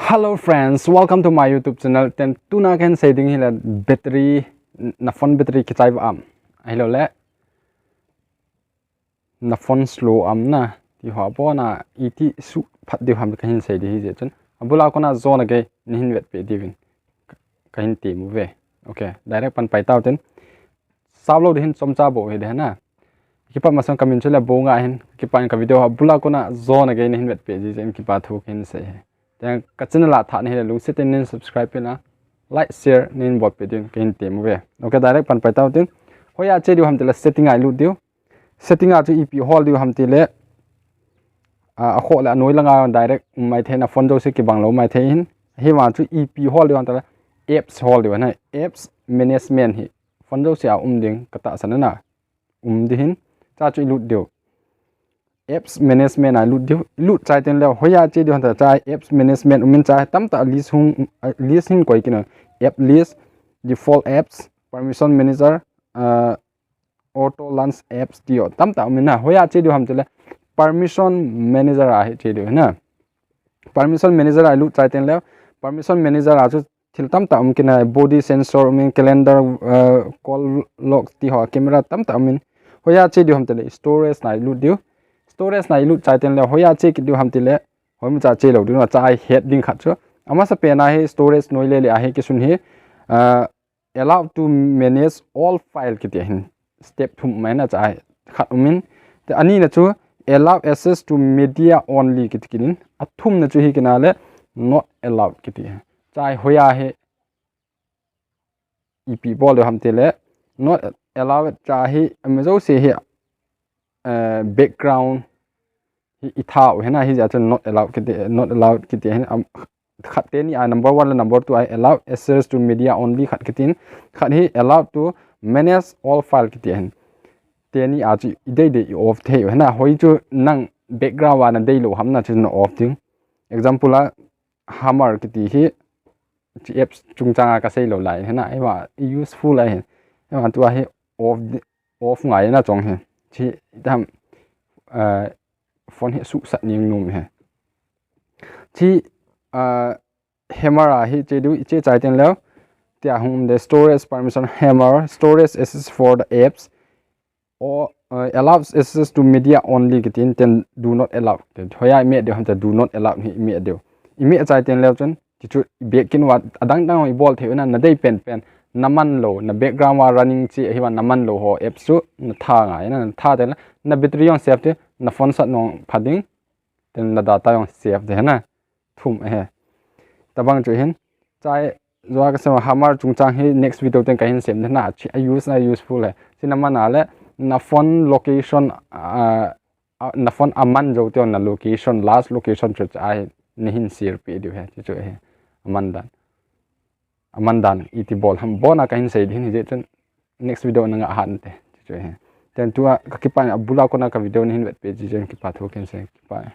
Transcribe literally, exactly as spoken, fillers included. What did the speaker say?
Hello friends, welcome to my YouTube channel. Ten tuna kahin sei ding hi le battery, na phone battery kichai va am, ahilou le na phone slow am na, ti ho a bon a iti suh phat diu ham kahin sei ding hi jeh chun, abula kona jona gei nahin vetpeh diuvin kahin temu ve. Ok, direct pan pai tau ten. Saulou ding hin chomcha bou hi de na. Kipa masang kamin chu le Bou Nga hin, kipa in ka video ha bula kona jona gei nahin vetpeh ji jeh in kipa thu kahin sei hi. Ten ka channel a thah nahi le lungset in nahin subscribe peh na, like, share nahin bolpeh diuvin kahin temu ve. Ok, direct pan pai tau ten. Hoiya che diu ham tile setting a ilut diu. Setting a chu ipi hol diu ham tile, a, akhoh le anoi langa direct um mai thei na, phone jouse kibang lou mai thei hin. Hivang chu ipi hol diu ham tile apps hol diu na, apps management hi phone jouse a um ding katahsan na. Um ding hin, cha chu ilut diu. Apps management a ilut diu. Ilut chai ten le hoiya che diu ham tile cha apps management um in cha tamtah list hung, list hin koi kit na. App list, default apps, permission manager, a, auto launch apps ti ho tamtah um in na. Hoiya che diu ham tile permission manager a hi che diu na. Permission manager a ilut chai ten le permission manager a chu thil tamtah um kit na, body sensor um in, calendar, a, call log ti ho, camera tamtah um in. Hoiya che diu ham tile storage na ilut diu. Storage na ilut chai ten le hoiya che kit diu ham tile, hoimacha che lou diu na, cha hi het ding khat chu. Amasapen a hi storage noi le le a hi kisun hi, a, allow to manage all file kiti hin step thum mai na, cha hi khat um in. Te ani na chu allow access to media only kiti kit in, athum na chu hi kit na le not allowed kiti. Cha hi hoiya hi ipi bol diu ham tile not allowed cha hi, ama jouse hi, a, background hi itha u hi na, hijeh chun not allowed kiti, not allowed kiti hin, am, khat teni a number one le number two a hi allow access to media only khat kiti in, khat hi allow to manage all file kiti hin. Teni a chu idei dei i off thei u hi na, hoi chu nang background a nadei lou ham na chu na off ding. Example a hammer kiti hi, chi apps chungchang a kasei lou lai hi na, eima useful ahi. Eima tua hi off di-, off ngai na chong hi. Chi tam, a, phone hi suhsat ning num hi. Chi, a, hammer a hi che diu, che chai ten leu. Tia hung de storage permission hammer, storage access for the apps, or, uh, allows access to media only kiti in, ten do not allow. Hoiya i meh diu ham tile do not allow hi i meh diu. I meh chai ten leu chun, ti chu i back in uva, adang dang i bol thei u na, nadei pen pen, naman lou, na background a running chi, ahi va naman lou ho apps chu, natha ngai na, natha ten le, na battery jong save ding, na phone sat jong pha ding, ten na data jong save ding hi na. Thum ahi. Tabang chu hin, chai, jua kasei hammer chungchang hi next video ten kahin sem ding na, chi a use na useful hi. Chi naman a le, na phone location, a, a, na phone aman jou teng na location, last location chu cha hi, nahin share peh diu hi, chi chu hi, aman dan. Aman dan, iti bol ham, bon a kahin sei ding hi jeh chun, next video na ngah hante, chi chu hi. Ten tua, ka kipa in abula kona ka video nahin vetpeh ji jeh in kipa thu kahin sei, kipa.